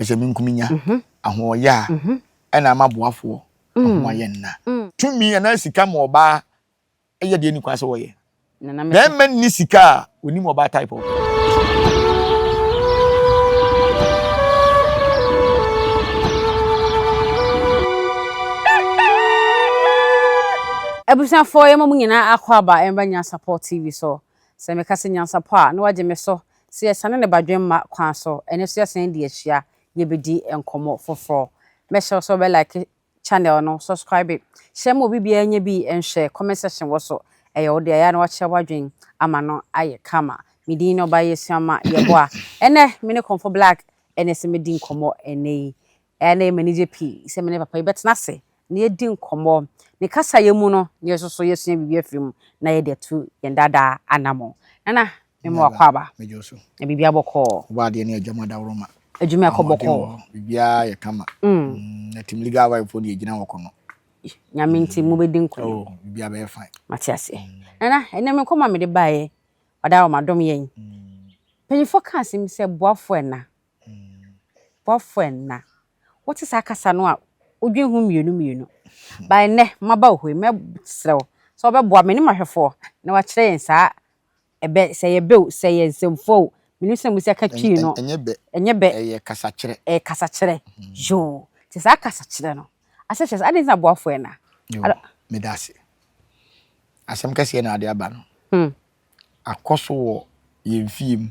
Pɛ sɛ me nko menya ahoɔyɛ a, ɛna ama boafoɔ ho ayɛ nna. Tumi anaa sika ma ɔbaa yɛ deɛ ɛnni kwan sɛ ɔyɛ. Bɛrima nni sika a, ɔnim ɔbaa type ɔpɛ. Abusuafoɔ yɛma mo nyinaa akɔ aba ɛmba Nyansapɔ TV so. Sɛ meka sɛ nyansapɔ a, na wagye me so. Sɛ yɛsane ne badwemma kwan so, ɛno nso yɛsane di ahyia, yɛbɛdi nkɔmmɔ foforɔ. Mɛhyɛ wo sɛ wobɛ like channel no, subscribe, hyɛ ma obi biara nya bi nhwɛ, comment section wɔ so, ɛyɛ wo dea, ɛyɛ a na wakyerɛ w'adwene ama no ayɛ kama. Me din ne Ɔbaa Yesuama Yeboah. Ɛnnɛ, me ne Kɔmfo Black ɛna ɛsɛ medi nkɔmmɔ ɛnnɛ yi. Ɛyɛ a na ɛyɛ me anigye pii sɛ me ne papa yi bɛtena ase na yɛadi nkɔmmɔ. Ne kasayɛ mu no, na yɛn nso so yɛasua biribi afiri mu na yɛde atu yɛn daadaa anammɔn. Nana, mema wo akwaaba. Megye wo so. Na biribiara bɔkɔɔ. Wobɔ adeɛ ne adwam adaworoma. Adwuma ɛkɔ Ahoɔden bɔkɔɔ. wɔ hɔ. Biribiara yɛ kama. Na team legal wife foɔ deɛ gyina wɔ kɔ no. Nyame nti mobɛdi nkonim. Oh, biribiara bɛyɛ fine. Mate aseɛ. Nana, ɛnnɛ me nkɔmmɔ a mede baeɛ, ɔda dom yɛn. Mpanyinfoɔ ka asɛm bi sɛ boafoɔ ɛna. Boafoɔ ɛna. Wote saa kasa no a, wodwen ho mmienu mmienu. Ba ɛnnɛ, maba wo hɔ yi, mɛsrɛ wo sɛ wobɛboa me ne m'ahwɛfoɔ na wakyerɛ yɛn saa ɛbɛ, sɛ ɛyɛ bɛ o, sɛ ɛyɛ nsɛmfua o, menim sɛ mosi aka twii no. Ɛnyɛ bɛ. Ɛnyɛ bɛ. Ɛyɛ kasakyerɛ. Ɛyɛ kasakyerɛ. Yoo. Nti saa kasakyerɛ no, asɛ kyerɛ sɛ adɛn nti na boafoɔ ɛna? Yoo, meda ase. Asɛm kɛseɛ na ade aba no. Akɔ so wɔ yɛn fie mu,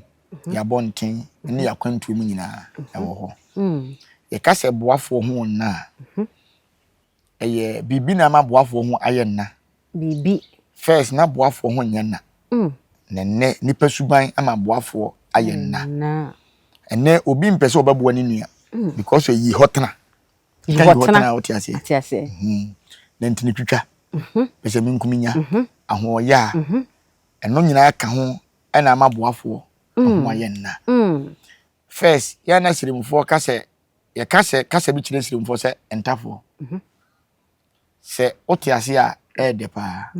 yɛn abɔnten ne yɛn akwantuo mu nyinaa, ɛwɔ hɔ. Yɛka sɛ boafoɔ ho nna a, ɛyɛ biribi na ama boafoɔ ho ayɛ nna. Biribi. First, na boafoɔ ho nyɛ nna. Na nnɛ, nipa suban ama boafoɔ ayɛ nna. Ɛnnɛ, obi mpɛ sɛ ɔbɛboa ne nua because ɛyi hɔ tena. Yi hɔ tena. Wote aseɛ? Ate aseɛ. Na ntini twitwa. Pɛ sɛ me nko menya. Ahoɔyɛ a, ɛno nyinaa ka ho ɛna ama boafoɔ ho ayɛ nna. First, yɛn na siremfoɔ ka sɛ, yɛka sɛ kasa bi kyerɛ siremfoɔ sɛ ntafoɔ. Sɛ wote ase a, ɛyɛ dɛ paa.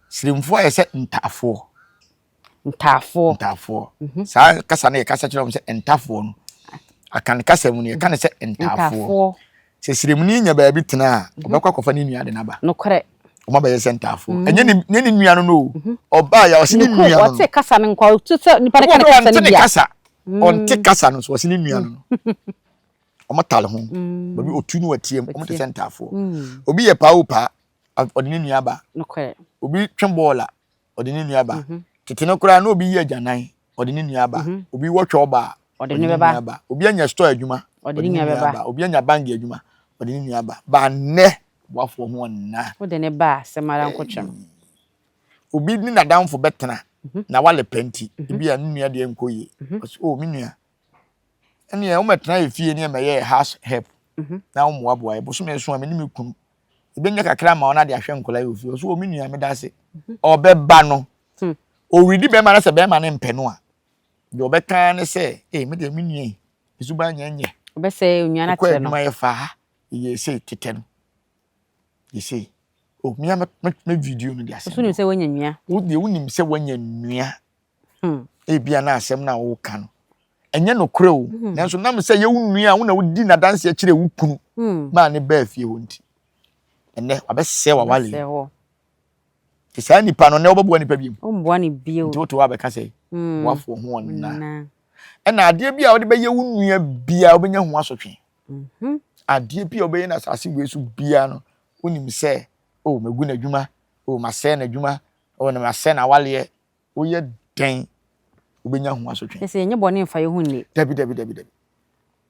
Siremfoɔ ayɛ sɛ ntaafoɔ. Ntaafoɔ. Ntaafoɔ. Saa kasa no yɛkasa kyerɛ wɔn sɛ ntafoɔ no. Akan kasa mu no yɛka no sɛ ntaafoɔ. Sɛ siremuni nya baabi tena a, ɔbɛkɔ akɔfa ne nua de no aba. Nokorɛ. Wɔn abɛyɛ sɛ ntaafoɔ. Ɛnyɛ ne ne ne nua no no o. Ɔbaa yɛ ɔsi ne nua no no. Ɔte kasa no nkwa ɔte sɛ nipa no ka ne kasa no bi a. Kasa. Ɔnte kasa no so ɔsi ne nua no no. Wɔn tale ho. Baabi otu no wɔteɛ mu. Wɔn te sɛ ntaafoɔ. Obi yɛ paa o paa ɔde ne nua ba. Nokorɛ. Obi twe bɔɔl a ɔde ne nua ba. Tete no koraa na obi yɛ agyanan ɔde ne nua ba. Obi wɔ twɛ ɔba a ɔde ne nua ba. Obi anya store adwuma ɔde ne nua ba. Obi anya bank adwuma ɔde ne nua ba. Ba nnɛ boafoɔ ho ɔnna. Wode ne ba a sɛm ara nkotwam. Obi ne n'adamfo bɛtena na wale pɛ nti ebi a ne nua deɛ nkɔ yie. Ɔsɛ o me nua ɛneɛ womɛtena yɛ fie ne ɛmɛyɛ house help na wommoaboa yɛ bosome nso a me ne me kunu ebɛnya kakra ma ɔno ade ahwɛ nkɔla yɛ ofie. Ɔsɛ o me nua meda ase. Ɔbɛba no ɔredi bɛrima no sɛ bɛrima no mpɛ no a deɛ ɔbɛka ne sɛ ee me deɛ me nua yi esuban nyɛ nyɛ. Ɔbɛsɛ onua no Ɔkɔ akyerɛ no. adwuma yɛ fa ha yɛ sei tetɛ no yɛ sei o mia me me video no de asɛm. Wonim sɛ woanya nua. Wo deɛ wonim sɛ woanya nua. Ebia na asɛm no a woka no ɛnyɛ nokorɛ o nanso nam sɛ yɛ wo nua a wo na wodi n'adanseɛ kyerɛ wo kunu maa ne baa fie hɔ nti ɛnɛ wabɛsɛe w'awale. Nti saa nipa no nɛ wobɛboa nipa bio. Womboa ne bio. Nti wote hɔ abɛka sɛ boafoɔ ho ɔnna. Ɛna adeɛ bi a wode bɛyɛ wo nua biara wobɛnya ho asotwe. Adeɛ bi a wobɛyɛ no asase wei so biara no wonim sɛ oh magu n'adwuma, oh masɛe n'adwuma, oh na masɛe n'awaleɛ. Woyɛ dɛn wobɛnya ho asotwe. Sɛ yɛnyɛ bɔne mfa yɛn ho nni. Dabi dabi dabi dabi.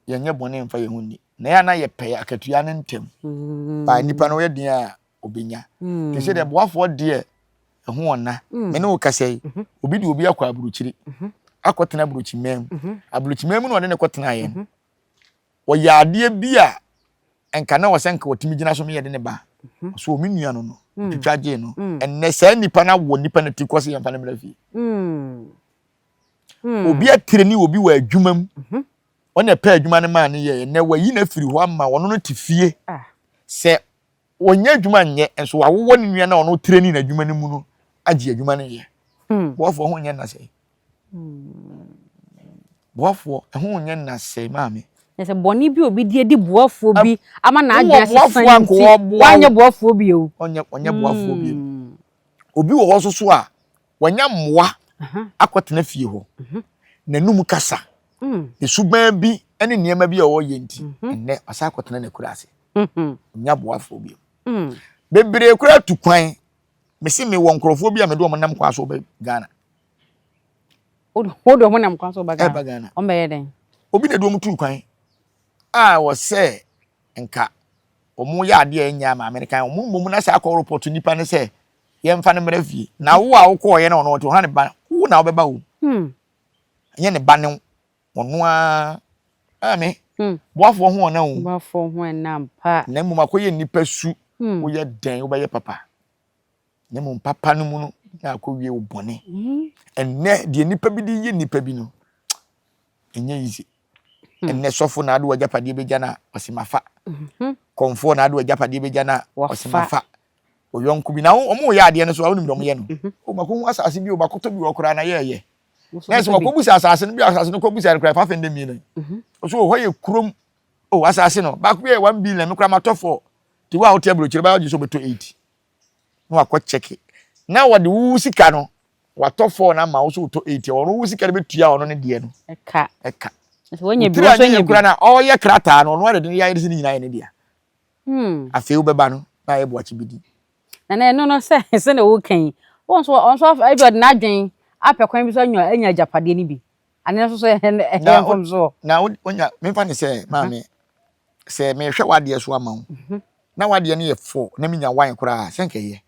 Yɛnyɛ bɔne mfa yɛn ho nni. Na yɛ a na yɛpɛ akatua no ntɛm. Ba nipa no woyɛ den a obenya. Te sɛ deɛ boafoɔ deɛ ɛho ɔna. Me ne wo kasa yi, obi de obi akɔ aburokyiri. Akɔtena aburokyiman mu. Aburokyiman mu na ɔde ne kɔtenaeɛ no. Ɔyɛ adeɛ bi a nka na ɔsɛ nka ɔtumi gyina so meyɛ de ne ba. So omi nua no no, twitwa gyee no. Ɛnnɛ saa nipa no awɔ nipa no ti kɔ sɛ yɛmfa no mmra fie. Obi atire ne obi wɔ adwuma mu. Ɔna ɛpɛ adwuma no maa no yɛɛ. Ɛnnɛ wayi no afiri hɔ ama ɔno no te fie. Sɛ ɔnyɛ adwuma nyɛ nso wawowɔ ne nua no a ɔno training n'adwuma no mu no agye adwuma no yɛ. Boafoɔ ho nyɛ nna sɛe. Boafoɔ ɛho nyɛ nna sɛe maame. Na sɛ bɔne bi a obi di adi boafoɔ bi ama n'adwene Wowɔ asesa boafoɔ a no nka nti, ɔboa wanyɛ wo. boafoɔ bio. Ɔnyɛ ɔnyɛ boafoɔ bio. Obi wɔ hɔ nso so a, wanya mmoa akɔtena fie hɔ. N'anum kasa, ne suban bi ne nneɛma bi a ɔyɛ nti, ɛnnɛ wasan akɔtena n'akuraase. Ɔnya boafoɔ bio. Bebree koraa tu kwan. Mese mewɔ nkurɔfoɔ bi a mede wɔn nam kwan so ba Ghana. Wode wɔn nam kwan so ba Ghana? Ɛba Ghana. Wɔn bɛyɛ dɛn? Obi na ɛde wɔn tu kwan a wɔsɛ nka wɔn yɛ adeɛ a ɛnyɛ ama Amerika. Wɔn mmom na sɛ akɔ report nipa no sɛ yɛmfa no mmra fie. Na wo a wokɔɔyɛ na ɔno ɔte hɔ na ne ba, wo na wobɛba o. Ɛnyɛ ne ba ne ɔno ara. Maame, boafoɔ ho ɔna o. Boafoɔ ho ɛna ampa. Na mmom akɔyɛ nnipa su, woyɛ dɛn wobɛyɛ papa. Na mmom papa no mu no na akɔwie wo bɔne. Ɛnnɛ deɛ nnipa bi de yɛ nnipa bi no, ɛnyɛ easy. Ɛnnɛ sɔfo na ade w'agyapadeɛ bɛgya no a, ɔse mafa. Kɔmfoɔ na ade w'agyapadeɛ bɛgya no a, ɔse mafa. Ɔyɔnko bi na wɔn yɛ adeɛ no so a wonim deɛ wɔn yɛ no. O makɔhu asase bi o, makɔtɔ bi wɔ koraa na yɛɛyɛ. Na ɛsɛ wakɔbusa asase no bi asase no kɔbusa no koraa 500 million. Ɔso hɔ yɛ kurom o asase no baako bi yɛ 1 billion me koraa matɔ fɔ. Ti wo a wote aburokyire bɛyɛ ɔgye sɛ ɔbɛtɔ 8. Na wakɔ kyɛke. Na wɔde wo sika no watɔ fɔ na ama wo so wotɔ 8 ɔno wo sika no bɛtua ɔno ne deɛ no. Ɛka. Ɛka. Wɔnyɛ bi wɔsɔ nyɛ bi. Kura na ɔyɛ krataa no ɔno ara de ne yɛ ayɛ de ne nyinaa yɛ ne dea. Afei wobɛba no na ayɛ boakye bi di. Na na ɛno no sɛ sɛnea woka yi, wɔn nso wɔn nso ebi ɔde n'adwen apɛ kwan bi so anya anya agyapadeɛ no bi. Ane nso so ɛyɛ mfomsoɔ. Na wonya memfa ne sɛ maame sɛ mehwɛ w'adeɛ so ama wo na w'adeɛ no yɛ four na menya one koraa sɛ nka ɛyɛ.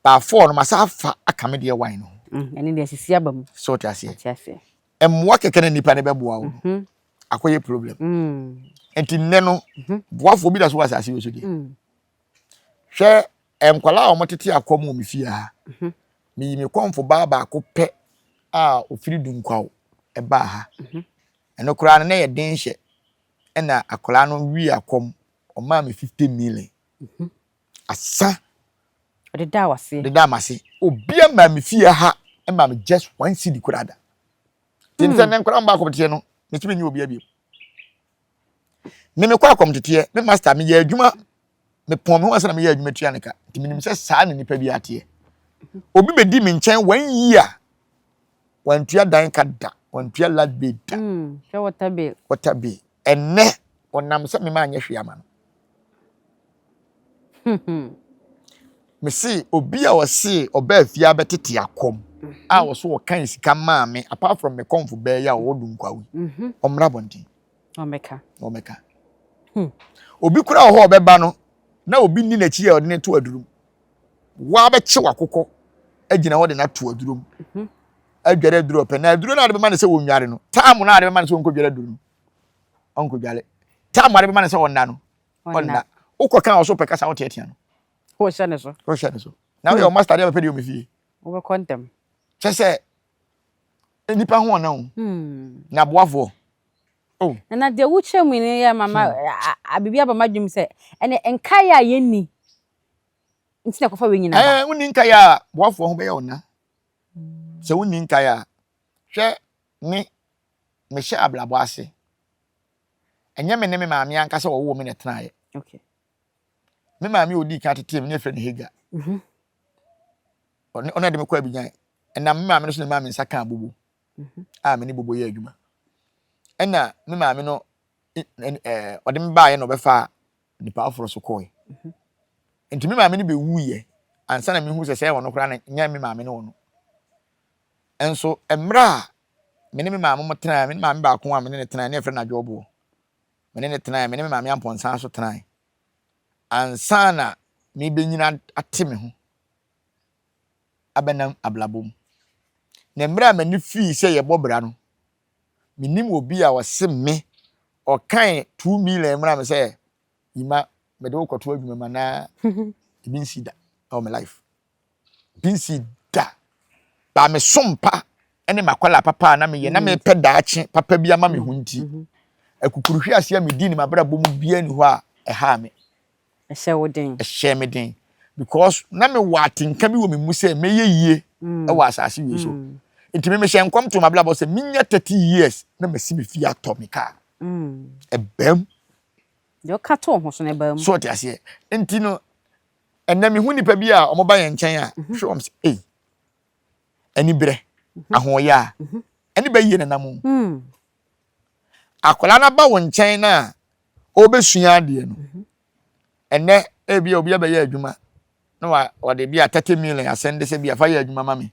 Ba four no masa afa aka me deɛ one no ho. Ɛne deɛ sisi aba mu. So wote aseɛ? Ate aseɛ. Mmoa kɛkɛ na nipa no bɛboa wo no akɔyɛ problem. Nti nnɛ no boafoɔ bi da so wɔ asase wei so deɛ. Hwɛ nkwadaa a wɔtete akɔm wɔ me fie ha. Mhm. Meyi me kɔmfo baa baako pɛ a ofiri Dunkwaw baa ha. Mhm. Ɛno koraa no na yɛ den hyɛ ɛna akwadaa no wie akɔm ɔmaa me 50 million. Mhm. Asa. Ɔde daa wase. Ɔde daa m'ase. Obi ama me fie ha ma me just one cedi koraa da. Nti sɛ ne nkwadaa mba akɔmteɛ no, metumi nye obi abiem. Me mekɔ akɔmteteɛ, me master meyɛ adwuma, mepɔn me ho ansa na meyɛ adwuma tua ne ka. Nti menim sɛ saa na nipa bi ateɛ. Obi bɛdi me nkyɛn one year, wantua dan ka da, wantua light bill da. Hwɛ water bill. Water bill. Ɛnnɛ, ɔnam sɛ mema anyɛ hwee ama no. Mese obi a ɔse ɔbaa fie abɛtete akɔm a ɔso ɔkan sika maa me apart from me kɔmfo bɛɛ yi a ɔwɔ Dunkwaw yi, ɔmmra abɔnten. Ɔmmɛka. Ɔmmɛka. Obi koraa wɔ hɔ a ɔbɛba no na obi nni n'akyi a ɔde no to aduro mu. Woabɛkye w'akokɔ agyina hɔ de no ato aduro mu. Adware aduro ɔpɛ. Na aduro no a ɔde bɛma no sɛ ɔnnware no, time no a ɔde bɛma no sɛ ɔnkɔdware aduro no, ɔnkɔdware. Time a ɔde bɛma no sɛ ɔnna no, ɔnna. Wokɔ kan ɔso pɛ kasa woteatea no. Wohyɛ ne so. Wohyɛ ne so. Na woyɛ ɔmaster deɛ bɛpɛ deɛ ɔmɛ fie. Wobɛkɔ ntɛm. Kyɛ sɛ nipa ho ɔna o. Na aboafoɔ. Oh. Na deɛ wokyerɛ mu yi yɛ mama biribi aba m'adwene mu sɛ ɛnɛ nkaeɛ a yɛnni nti na ɛkɔfa wei nyinaa ba. Ɛɛ wonni nkaeɛ a boafoɔ ho bɛyɛ ɔna. Sɛ wonni nkaeɛ a hwɛ me mehyɛ abrabɔ ase. Ɛnyɛ me ne me maame ankasa wɔwoo me na ɛtenaeɛ. Okay. Me maame a ɔdii kan tetee me ne yɛfrɛ no Hagar. Mhm. Ɔne ɔno de me kɔ Abidjan. Ɛnam me maame no so na ɛmaa me nsa kaa Bobo. Mhm. A me ne Bobo yɛ adwuma. Ɛna me maame no ɔde me baeɛ na ɔbɛfaa nipa aforɔ so kɔe. Mhm. Nti me maame no bɛwuiɛ ansa na mehu sɛ sɛ ɔno koraa no nyɛ me maame ne ɔno. Nso mmerɛ a me ne me maame mo tenaeɛ, me ne maame baako a me ne no tenaeɛ ne yɛfrɛ no Adwoɔboɔ. Me ne no tenaeɛ, me ne me maame Ampɔnsa nso tenaeɛ. Ansa na merebɛnyini ate me ho abɛnam abrabɔ mu. Na mmerɛ a m'ani fii sɛ yɛbɔ bra no, menim obi a ɔse me, ɔkae 2 million mmra me sɛ, Yima, mede wo kɔto adwuma mu anaa ebi nsi da ɛwɔ me life. Bi nsi da. Ba me som pa ne m'akwadaa papa a na meyɛ na mepɛ daakye papa bi ama me ho nti, akukuruhwe ase a medii ne m'abrabɔ mu biara ni hɔ a ɛhaa me. Ɛhyɛ wo den. Ɛhyɛɛ me den because na mewɔ atenka bi wɔ me mu sɛ mɛyɛ yie wɔ asase wei so. Nti me mehyɛ nkɔm too m'abrabɔ sɛ menya 30 years na masi me fie atɔ me car. Ɛbaa mu. Deɛ ɔka too ho so no ɛbaa mu. So ɔte aseɛ. Nti no, ɛnɛ mehu nnipa bi a wɔba yɛn nkyɛn a, hwɛ wɔn sɛ, ei, aniberɛ, ahoɔyɛ a, ɛne bɛyie na nam o. Akwadaa no aba wo nkyɛn no a ɔrebɛsua adeɛ no, ɛnɛ ebi a obi abɛyɛ adwuma na wa wɔde bi a 30 million asɛnde sɛ bi a fa yɛ adwuma ma me.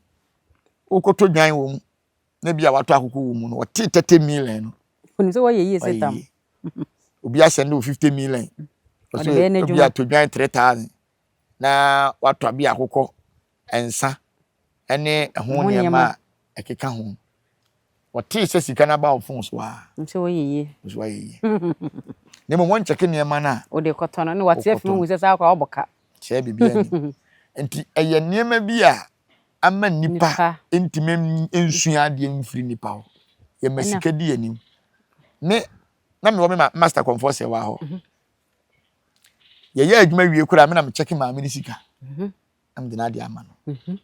Wokɔtɔ dwan wɔ mu na bi a watɔ akoko wɔ mu no, ɔte 30 million no. Onim sɛ wɔyɛ yie sɛ tam. Obi asɛnde wo 50 million. Ɔsɛ obi atɔ dwan 3000 na watɔ bi akokɔ nsa ne ɛho nneɛma a ɛkeka ho. Wɔtee sɛ sika no aba wo fon so a. Nso wɔyɛ yie. Nso wɔayɛ yie. Na mmom wɔnkyɛke nneɛma no a. Wode kɔtɔ no na wate afi mu sɛ saa koraa wɔbɔ ka. Kyerɛ biribiara ni. Nti ɛyɛ nneɛma bi a ama nnipa ntumi nsua adeɛ mfiri nnipa hɔ. Yɛma sika di anim. Me na mewɔ me master kɔmfoɔ sɛ wɔ hɔ. Mhm. Yɛyɛ adwuma wie koraa me na mekyɛke maame no sika. Mhm. Na mede n'adeɛ ama no. Mhm.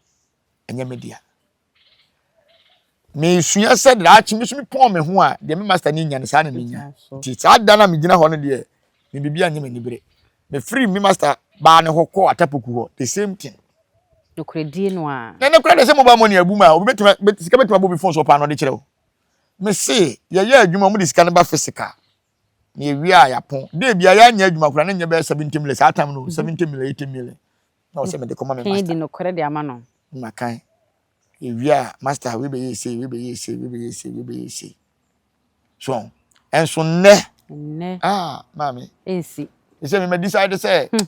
Ɛnyɛ me dea. Mesua sɛ daakye me so mepɔn me ho a deɛ me master no nya no saa na menya. Nti saa da no a megyina hɔ no deɛ me biribi anyɛ m'ani bere. Mefiri me master baa ne hɔ kɔɔ Atapoku hɔ the same thing. Nokorɛdie no a. Na ne kora deɛ sɛ mobile money abu mu a obi bɛtumi sika bɛtumi abɔ obi phone so ɔpaa na ɔde kyerɛ wo. Mese yɛyɛ adwuma wɔde sika no ba physical na yɛwie a yɛapɔn. Day bia yɛanyɛ adwuma koraa na nyɛ bɛyɛ 70 million saa time no 70 million 80 million na ɔsɛ mede kɔma me master. Di nokorɛ de ama no. Ma kan. Ewie a master wei bɛyɛ sei, wei bɛyɛ sei, wei bɛyɛ sei, wei bɛyɛ sei. So ɛnso nnɛ. Nnɛ. Ah maame. Ɛnsi. Ɛsɛ mi ma decide sɛ hmm.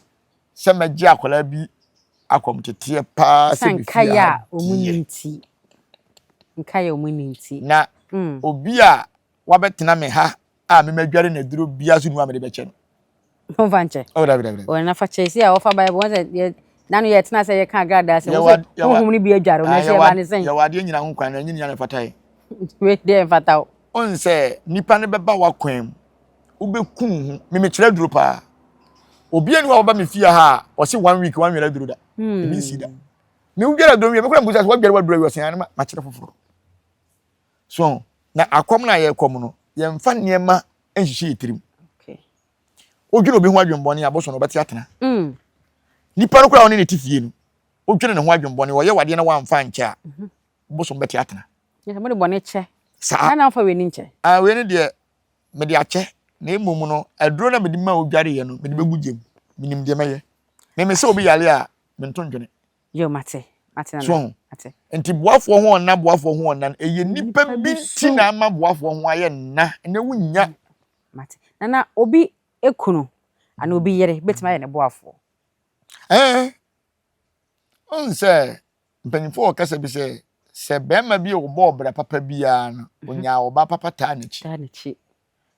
sɛ mɛgye akwadaa bi akɔmteteɛ paa sɛ mi fi ha deɛ. Nkaeɛ a wɔn ni nti. Na hmm. obi a wabɛtena me ha a me madware no aduro biara so nu a mede bɛkyɛ no. Ɔmfa nkyɛ. Oh, dabi dabi dabi. Wɔn nafa kyɛ si a wɔfa Bible wɔn sɛ yɛ nanu yɛ tena sɛ yɛ ka agradaa sɛ wɔn sɛ honhom no bi adware wɔn sɛ ɛba ne sɛn. Yɛwɔ adeɛ nyina ho kwan na ɛnyɛ nyina na ɛfata yɛ. Wei deɛ ɛmfata o. Ɔn sɛ nipa no bɛba w'akwan mu wobɛku wo ho memekyerɛ aduro paa obi ani wa wɔba me fie ha a ɔse one week wanwɛrɛ aduro da hmm. ebi nsi da me wodware aduro wie mekora mbusa sɛ wadware waduro awie ɔsɛn anema makyerɛ foforɔ So na akɔm no a yɛrekɔm no, yɛmfa nneɛma nhyehyɛ yɛ tirim. Wodwene obi ho adwembɔne a, bosom no ɔbɛte atena. Mm. Nipa no koraa ɔne ne te fie no, wodwene ne ho adwembɔne, ɔyɛ wadeɛ na wamfa nkyɛ a, mhm. bosom bɛte atena. Yɛ mo de bɔne kyɛ. Saa. Na mfa wei ni nkyɛ. Ah, wei ne deɛ mede akyɛ na mmom no aduro na mede ma odwareɛ no mede bɛgu gyam. Menim deɛ mɛyɛ. Meme sɛ obi yare a mento ndwene. Yo, mate. Mate nana. So ho. Mate. Nti boafoɔ ho ɔnna boafoɔ ho ɔnna no ɛyɛ nipa bi nti na ama boafoɔ ho ayɛ nna ɛnɛ wonnya. Mate. Nana obi ekunu ana obi yere betumi ayɛ ne boafoɔ? Ɛɛ ɔn sɛ mpanyinfoɔ wɔ kasa bi sɛ sɛ bɛrima bi a ɔbɔ ɔbra papa biara no mhm. onyaa ɔbaa papa taa n'akyi. Taa n'akyi.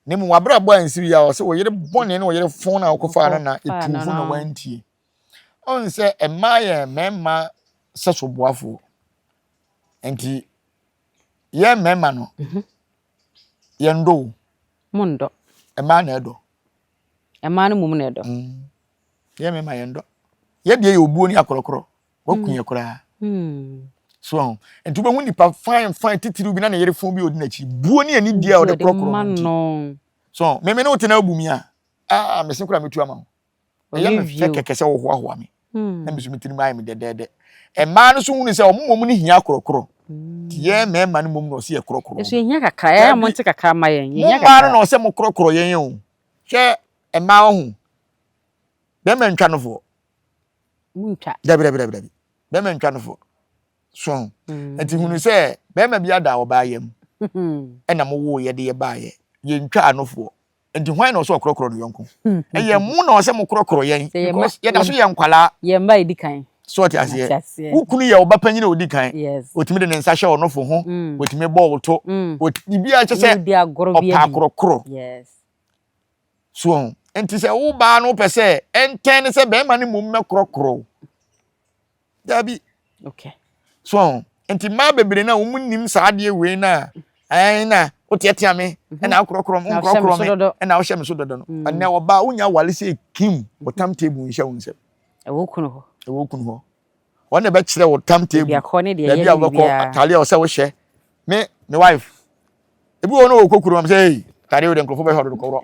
Na mmom w'abrabɔ ansi yie a ɔsɛ wo yere bɔne ne wo yere fon a wokɔfaa no na ɛtuu fo na wantie. Ɔn sɛ mmaa yɛ mmarima sɛso boafoɔ. Nti yɛ mmarima no mhm. yɛndɔ o. Mondɔ. Mmaa na ɛdɔ. Mmaa no mmom na ɛdɔ. Mm. Yɛ mmarima yɛndɔ. Yɛ deɛ yɛ obuo ne akorɔkorɔ. Waku yɛ koraa. So ahu. Nti wobɛhu nipa fine fine titiriw bi na ne yere fon bi a ɔdi n'akyi. Buo ne anidie a ɔde korɔkorɔ no nti. So me me ne wo te na wobu me a, ah mese koraa metu ama wo. Ɛyɛ me fɛ kɛkɛ sɛ wohoahoa me. Na me so me tirim ayɛ me dɛdɛɛdɛ. Mmaa no so hunu sɛ wɔn mmom no hia korɔkorɔ. Nti yɛn mmarima no mmom na ɔsɛ yɛ korɔkorɔ. Ɛso yɛhia kakra, ɛyɛ a monte kakra ma yɛn. Mo mmaa no na ɔsɛ mo korɔkorɔ yɛn o. Hwɛ mmaa ɔho. Bɛrima ntwa no foɔ. Muntwa. Dabi dabi dabi dabi. Bɛrima ntwa no fo. So ho. Mm. Nti hunu sɛ bɛrima bi ada ɔbaa yam. Ɛna mo wo yɛ de yɛ baayɛ. Yɛntwa ano foɔ. Nti hwan na ɔsɛ ɔkorɔkorɔ no yɔnko? Ɛyɛ mo na ɔsɛ mo korɔkorɔ yɛn. Because yɛda so yɛ nkwalaa. Yɛn mma edi kan. So ɔte aseɛ. Wo kunu yɛ ɔba panyin a odi kan. Otumi de ne nsa hyɛ ɔnofo ho. Mm. Otumi bɔ wo to. Mm. Biribiara kyɛ sɛ ɔpɛ akorɔkorɔ. Yes. So ho. Nti sɛ wo baa no wopɛ sɛ ɛntɛn ne sɛ bɛrima no mmom mɛkorɔkorɔ wo. Dabi. Okay. So ho. Nti mmaa bebree na wɔn nim saa adeɛ wei na ɛn na woteatea me mhm. ɛna akorɔkorɔ me nkorɔkorɔ me ɛna wohyɛ me so dodo no. Mm. Ɛnɛ ɔbaa wonya wale sɛ kim wɔ tam table nhyɛ wo nsam. Ɛwɔ kunu hɔ. Ɛwɔ kunu hɔ. Wɔn na ɛbɛkyerɛ wo tam table. Baabi a wobɛkɔ ataade a ɔsɛ wohyɛ. Me me wife. Ebi wɔ no wɔ kɔ kurom sɛ hey. Tade wo de nkurɔfoɔ bɛhwɛ ɔde kɔworɔ.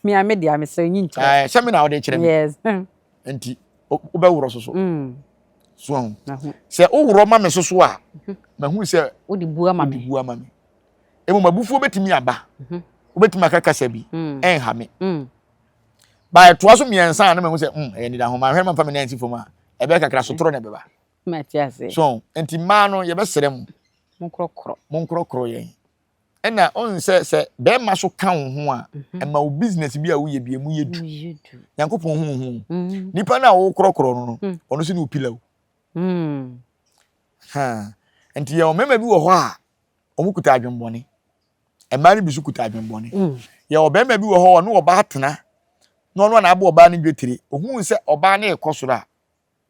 Me a me deɛ mesrɛ nyi nkyerɛ. Ɛɛ sɛ me na wode kyerɛ me. Yes. Nti wobɛworɔ soso. Mm. So ahu. Sɛ woworɔ ma me soso a, mhm. mahu sɛ wode bu ama me. Wode bu ama me. Mmom abufuo bɛtumi aba. Mhm. Wobɛtumi aka kasa bi. Mm. Ɛnha me. Mm. Ba ɛtoa so mmiɛnsa a na mahu sɛ mm ɛyɛ nida ho ma ahwɛ ma mfa me nan nsi fam a ɛbɛyɛ kakra sotorɔ na ɛbɛba. Mate ase. So nti mmaa no yɛbɛsrɛ mo. Monkorɔkorɔ. Monkorɔkorɔ yɛn. Ɛna ɔn sɛ sɛ bɛrima so ka wo ho a mhm. ɛma wo business bi a woyɛ bi emu yɛ du. Nyankopɔn hu ho. Mm. Nipa no a wokorɔkorɔ no no, mm. ɔno so ne wo pila o. Mm. Ha. Nti yɛ ɔmɛma bi wɔ hɔ a wɔn kuta adwembɔne. Mmaa no bi so kuta adwembɔne. Yɛ ɔbɛrima bi wɔ hɔ ɔne ɔbaa tena na ɔno na abɔ ɔbaa no dwetire. Ohun sɛ ɔbaa no rekɔ soro a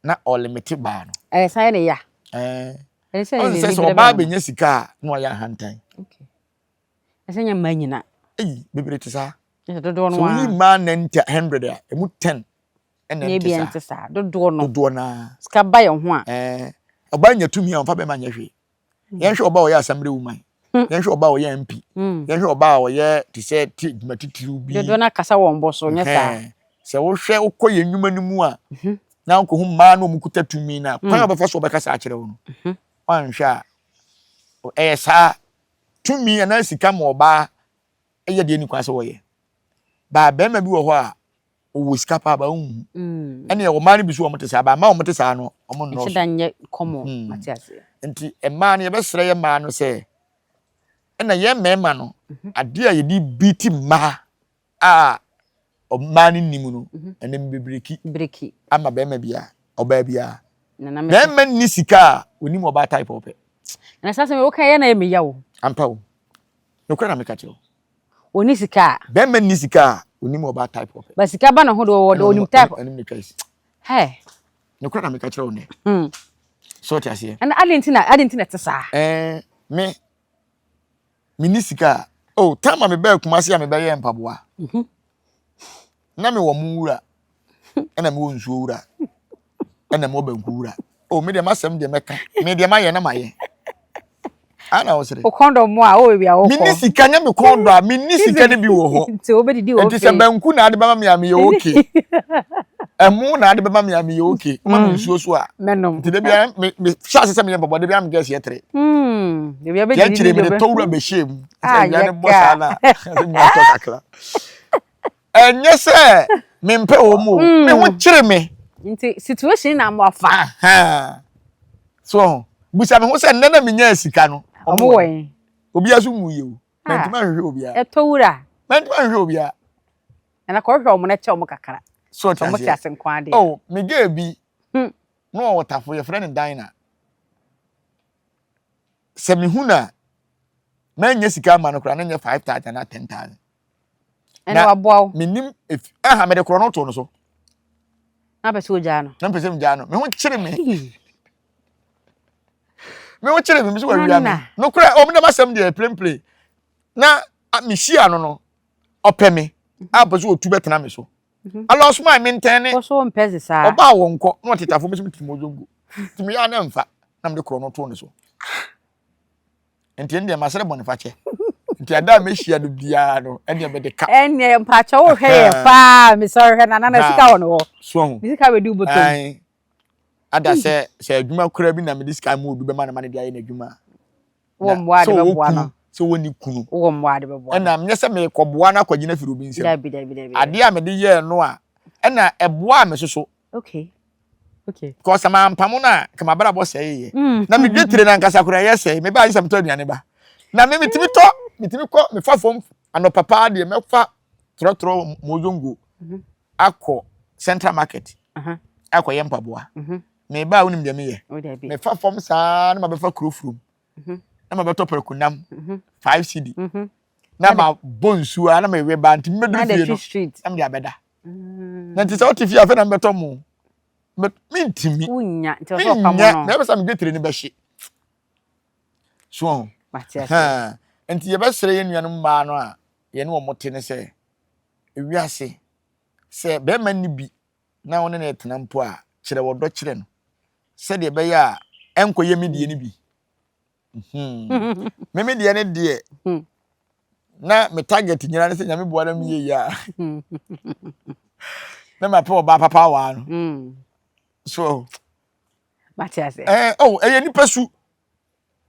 na ɔlimite baa no. Ɛyɛ san yɛ ne ya. Ɛɛ. Ɛyɛ sɛ Ɔn sɛ sɛ ɔbaa bɛnya sika a na ɔyɛ ahantan. Okay. Ɛsɛ nyɛ mmaa nyina. Eyi bebree te saa. Ɛsɛ dodoɔ no So woyi mmaa 90 100 a emu 10 ɛna ɛnte saa. Ɛnte saa dodoɔ no. Dodoɔ naa. Sika ba yɛn ho a. Ɛɛ ɔbaa nya tumi a ɔmfa bɛrima nyɛ hwee. Hmm. Yɛnhwɛ ɔbaa ɔyɛ assembly woman. Hmm. Yɛnhwɛ ɔbaa ɔyɛ MP. Hmm. Yɛnhwɛ ɔbaa ɔyɛ te sɛ ti dwuma titiriw bi. Dodoɔ no akasa wɔn bɔ so nyɛ saa. Sɛ wohwɛ wokɔ yɛn nnwuma no mu a mhm. na wokɔhu mmaa no wɔn kuta tumi no a kwan a wɔbɛfa so wɔbɛkasa akyerɛ wo no mhm. woanhwɛ a ɛyɛ saa tumi anaa sika ma ɔbaa ɛyɛ deɛ ɛni kwan sɛ wɔyɛ. Baa bɛrima bi wɔ hɔ a ɔwɔ sika paa ba wonhu mm. ɛne ɛwɔ mmaa no bi so wɔn te saa ba mmaa wɔn te saa no wɔn nnɔɔso ɛhyɛ nyɛ kɔmɔ hmm. mate aseɛ nti mmaa no yɛbɛsrɛ yɛ mmaa no sɛ ɛna yɛn mmarima no mhm. adeɛ a yɛde bi ti mmaa a mmaa no nim no mhm. ɛnna mbebireki bireki ama bɛrima bia ɔbaa bia bɛrima nni sika a onim ɔbaa type ɔpɛ na sase mi woka yɛ na yɛ mi ya o ampa o nokora na meka kyerɛ o Ɔnni sika a. Bɛrima nni sika a, onim ɔbaa type ɔpɛ. Ba sika ba ne ho de ɔwɔ de onim type. Ɛnim ne choice. Hey. Nokora na meka kyerɛ wo nɛ. Hmm. So ɔte aseɛ. Ɛna adi nti na adi nti na ɛte saa. Ɛɛ me me ni sika a. Oh, time a mebɛɛ Kumasi a mebɛyɛ mpaboa. Mhm. Na mewɔ mo wura. Ɛna mewɔ nsuo wura. Ɛna mewɔ banku wura. Oh, me deɛ m'asɛm deɛ mɛka. Me deɛ mayɛ na mayɛ. Ana wo sere. Wo kɔndɔm mu a wowɔ baabi a wokɔ. Menni sika nyɛ me kɔndɔ a menni sika no bi wɔ hɔ. Nti wobɛdidi wɔ Nti sɛ banku na ade bɛma me a meyɛ okay. Ɛmo na ade bɛma me a meyɛ okay. Woma me nsuo so a. Mɛnom. Nti da biara me me hyɛ ase sɛ meyɛ mpaboa da biara me gɛs yɛ tere. Ebi abɛdidi akyire mede tɔ wura bɛhyɛ mu. Ah, Nti awia no bɔ saa na ɛsɛ nyina tɔ kakra. Ɛnyɛ sɛ mempɛ wɔ mu o. Me ho kyere me. Nti situation na mo afa. So busa me ho sɛ nnɛ na menyaa sika no. Ɔmo wɔ yi. Obiara so mu yɛ o. Mantumi anhwehwɛ obiara. Ɛtɔ wura. Mantumi anhwehwɛ obiara. Ɛna kɔhwehwɛ ɔmo na kyɛ ɔmo kakra. So ɔte aseɛ. Ɔmo te ase nko adeɛ. Oh, me girl bi. Na ɔwɔ tafo yɛfrɛ no Dinah. Sɛ mehu no a, manyɛ sika ama no koraa na nyɛ 5000 na 10000. Ɛna waboa wo. Menim efi ɛha mede korɔ no to no so. Na pɛ sɛ ogyaa no. Na pɛ sɛ megyaa no. Me ho kyere me. Me ho kyere me, me so wawia me. No korɛ, ɔmo dɛm asɛm deɛ plenplen. Na mehyia no no, ɔpɛ me. A pɛ sɛ otu bɛtena me so. Mhm. Ala ɔsomaa me ntɛn ne. Wɔso mpɛ se saa. Ɔbaa wɔn kɔ na ɔtete afɔ me so me tiri mu ozongo. Nti meyɛ a na mfa na mede korɔ no to ne so. Nti ɛndeɛ masrɛ bɔnefakyɛ. Nti ada a mɛhyia no biara no ɛndeɛ mede ka. Ɛndeɛ mpakyɛ wohwɛ yɛ paa mesɛ ɔhwɛ nana na sika wɔ no hɔ. So ho. Ne sika bɛdi wo bɔtɔm. Ada sɛ sɛ adwuma kura bi na mede sika mu odu bɛma no ma no de ayɛ n'adwuma. Wɔ mmoa de bɛboa no. Sɛ wɔ ne kunu. Wɔ mmoa de bɛboa no. Ɛna menyɛ sɛ mekɔboa no akɔgyina firi obi nsam. Dabi dabi dabi. Adeɛ a mede yɛɛ no a ɛna ɛboaa me soso. Okay. Okay. Because sɛ mampamo no a nka m'abrabɔ sɛeeɛ. Mm. Na me dwetire no ankasa koraa ɛyɛ sɛe. Mebaa gye sɛ metɔ aduane ba. Na me metumi tɔ metumi kɔ mefa fam anɔpa paa deɛ mɛfa trɔtrɔ mozongo mhm. akɔ central market akɔyɛ mpaboa. Mhm. Meba a wonim deɛ meyɛ. Mefa fam saa na mabɛfa kuro furom. Mhm. Na mabɛtɔ prɛko nam 5 cedi. Na mabɔ nsuo a na mewe ba nti mebɛduru fie no na mede abɛda. Na nti sɛ wote fie afei na mebɛtɔ mo mentimi wonya nti ɔsɛ menya ɔpamo no na ɛbɛ sɛ mede tire no bɛhye so ho nti yɛbɛsrɛ yɛn nuanom mmaa no a yɛne wɔn te ne sɛ ewiase sɛ bɛrima nni bi na wɔne no tena mpo a kyerɛ wɔdɔ kyerɛ no sɛdeɛ ɛbɛyɛ a ɛnkɔyɛ me deɛ no bi. Hmm. Me me deɛ ne deɛ. Hmm. Na me target nyinaa ne sɛ Nyame boa na meyɛ yie a na mapɛ ɔbaa papa awaa no. So Mate ase. Eh, oh, ɛyɛ nipa su.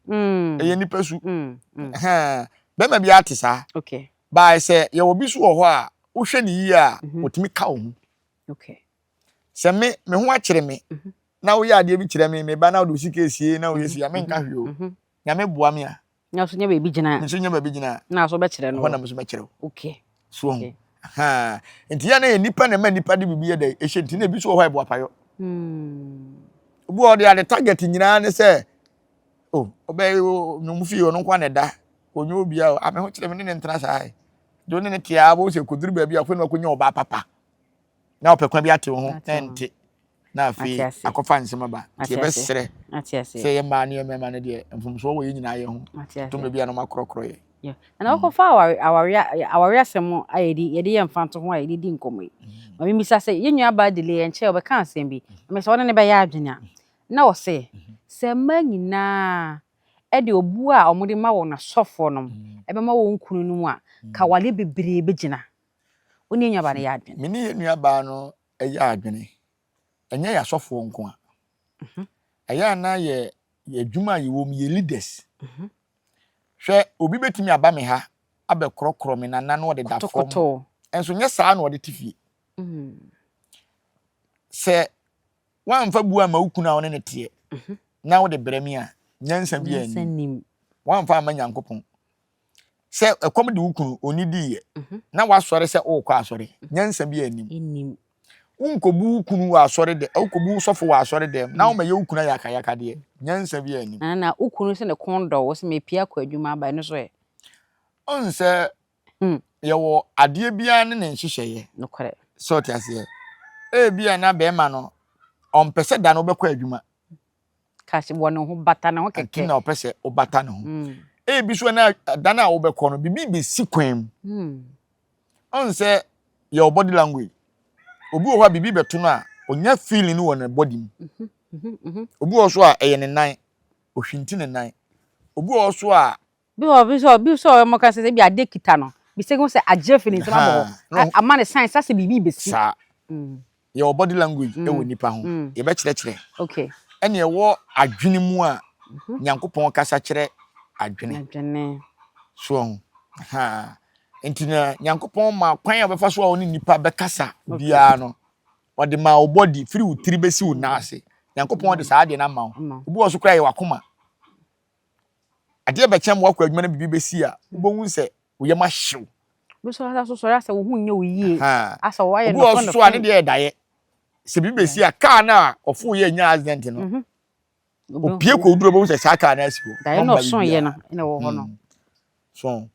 Ɛyɛ nipa su. Bɛrima bi ate saa. Okay. Bae sɛ yɛwɔ bi so wɔ hɔ a wohwɛ ne yie a otumi ka wo ho. Okay. Sɛ me me ho akyere me na woyɛ adeɛ bi kyerɛ me me ba na wode wo sika esie na woyɛ si a menka hwee o. Nyame boa me a. Na so nya baabi gyina. Me nso nya baabi gyina. Na so bɛkyerɛ no. Hɔ na me nso mɛkyerɛ wo. Okay. So ho. Ha. Nti yɛ na yɛ nipa na ɛma nipa de biribi yɛ dɛ ɛhyɛ nti na ebi so wɔ hɔ a ɛboa payɔ. Obi wɔ hɔ de ade target nyinaa ne sɛ oh ɔbɛ no mu fie ɔno nko na ɛda onye obi a ame ho kyerɛ me ne ne ntena saa yi. De ne ne te a bo sɛ koduru baabi a afei na wakɔnya ɔbaa papa. Na ɔpɛ kwan bi ate wo ho na ɛnte. Na afei akɔfa nsɛm aba. Nti yɛbɛsrɛ sɛ yɛ mmaa ne yɛ mmarima no deɛ mfomsoɔ wɔ yɛn nyinaa yɛ ho. Tɔmɛ bi a na ɔmakorɔkorɔ yɛ. Yeah. Na wɔkɔfa aware aware aware asɛm a yɛde yɛde yɛ mfanto ho a yɛde di nkɔmmɔ yi. Ma mimisa sɛ yɛn nua baa delay ɛnkyɛ ɔbɛka asɛm bi. Mɛ sɛ ɔne ne bɛyɛ adwene a. Na ɔse sɛ mmaa nyinaa ɛde obu a wɔde ma wɔn asɔfoɔ nom ɛbɛma wɔn kunu no mu a ka aware bebree bɛgyina. Wo ne yɛn nua baa no yɛ adwene. Me ne yɛn nua baa no yɛ adwene. Ɛnyɛ yɛ asɔfoɔ nko a. Ɛyɛ a na yɛ yɛ adwuma a yɛwɔ mu yɛ leaders. Hwɛ obi bɛtumi aba me ha abɛkorɔkorɔ me nana na ɔde da fam. Nso nyɛ saa na ɔde te fie. Sɛ woamfa bu amma wo kunu a wo ne no teɛ na wode brɛ me a, nyansa bi annim. Woamfa amma Nyankopɔn. Sɛ ɛkɔm de wo kunu, ɔnnidiiɛ, na woasɔre sɛ worekɔ asɔre, nyansa bi annim. Wonkɔbu wo kunu wɔ asɔre dɛ, wokɔbu wo sɔfo wɔ asɔre dɛm, na woma yɛ wo kunu ayakayakadeɛ, nyansa bi annim. Na na wo kunu sɛ ne kɔn dɔ wo sɛ mepie akɔ adwuma aba, ɛno so ɛ? Ɔn sɛ yɛwɔ adeɛ biara ne ne nhyehyɛeɛ. Nokorɛ. Sɛ ɔte aseɛ. Ebia na bɛrima no, ɔmpɛ sɛ da no wobɛkɔ adwuma. Kasi wɔ ne ho, bata ne ho kɛkɛ. Nti na ɔpɛ sɛ wobata ne ho. Ebi so na da no a wobɛkɔ no, biribi bɛsi kwan mu. Ɔn sɛ yɛwɔ body language. Obi wɔ hɔ a biribi bɛto no a, ɔnya feeling no wɔ ne body mu. Obi wɔ hɔ so a ɛyɛ ne nan, ohwinti ne nan. Obi wɔ hɔ so a. Bi wɔ bi sɛ bi sɛ ɔmo ka sɛ ebi ade kita no, bi sɛ sɛ agye afi ne nsam abɔ hɔ, ama ne sign sɛ biribi bɛsi. Saa. Yɛwɔ body language ɛwɔ nipa ho, yɛbɛkyerɛkyerɛ. Okay. Ɛna ɛwɔ adwene mu a Nyankopɔn kasa kyerɛ adwene. Adwene. So ɔho. Ha. Nti na Nyankopɔn ma kwan a ɔbɛfa so a ɔne nipa bɛkasa biara no, ɔde ma wo body firi wo tiri bɛsi wo nan ase. Nyankopɔn de saa adeɛ no ama wo. Obi wɔ so koraa yɛ wakoma. Adeɛ bɛkyɛn ma wakɔ adwuma na biribi bɛsi a, wobɛhu sɛ wo yam ahyew. Obi nso asa so sɔre asɛ wo ho nyɛ wo yie. Asɛ wɔayɛ Obi wɔ so a ne deɛ yɛ daeɛ. Sɛ biribi bɛsi a, kaa no a ɔfo yɛ nya accident no, opie kɔ oduro bɛhu sɛ saa kaa no asi hɔ. Daeɛ na ɔso yɛ no na ɛwɔ hɔ no. So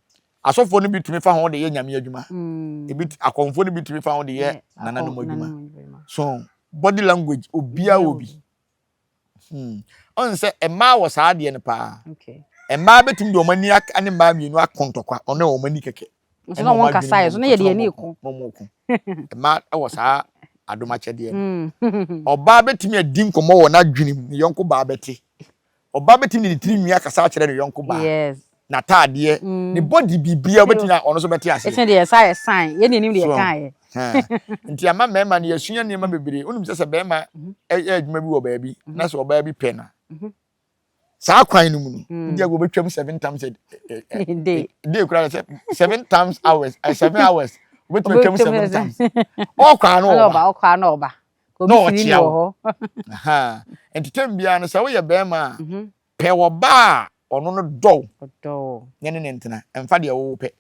asɔfoɔ no bi tumi fa ho de yɛ nyame adwuma. Ebi akɔmfoɔ no bi tumi fa ho de yɛ nananom adwuma. So body language obiara wɔ bi. Ɔn sɛ mmaa wɔ saa adeɛ no paa. Mmaa bɛtumi de wɔn ani ne mmaa mmienu ako ntɔkwa, ɔne wɔn ani kɛkɛ. Nso na wɔn kasa yɛ so na yɛde ani ko. Na wɔn ko. Mmaa wɔ saa adomakyɛdeɛ no. Ɔbaa bɛtumi adi nkɔmmɔ wɔ n'adwene mu, ne yɔnko baa bɛte. Ɔbaa bɛtumi de ne tiri nwi akasa akyerɛ ne yɔnko baa. N'ataadeɛ, ne body biribiara ɔbɛtumi a ɔno nso bɛte aseɛ. Ɛsɛ deɛ ɛsa yɛ sign, yɛn na yɛnim deɛ ɛka yɛ. Nti ama mmarima no yɛsua nneɛma bebree. Wonim sɛ sɛ barima yɛ adwuma bi wɔ baabi na sɛ ɔbaa bi pɛ no a, saa kwan no mu no, wodi agorɔ wobɛtwam seven times a day. Day koraa sɛ seven times hours, 7 hours. Wobɛtumi atwam seven times. Ɔkɔ a na ɔba. Ɔkɔ a na ɔba. Na ɔkyea wo. Nti tɛm biara no sɛ woyɛ barima a, pɛ ɔbaa a ɔno no dɔ wo na ne ne ntena. Ɛmfa deɛ wopɛ.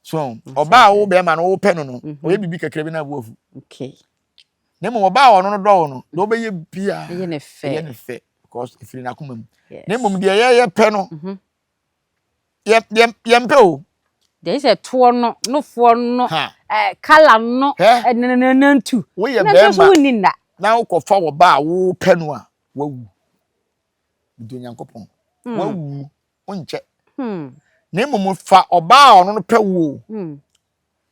So ɔbaa a wo bɛrima no wopɛ no no, ɔyɛ biribi kakra bi na abu afu. Na mmom ɔbaa a ɔno no dɔ wo no, deɛ ɔbɛyɛ biara ɛyɛ ne fɛ. Ɛyɛ ne fɛ because ɛfiri n'akoma mu. Na mmom deɛ yɛyɛ pɛ no, yɛmpɛ o. Deɛ sɛ toɔ no, nofoɔ no, kala no, nananantu. Woyɛ bɛrima na wokɔfa ɔbaa a wopɛ no a, wawu. Mede Onyankopɔn, wawu. Wonkyɛ. Na mmom fa ɔbaa a ɔno no pɛ wo o.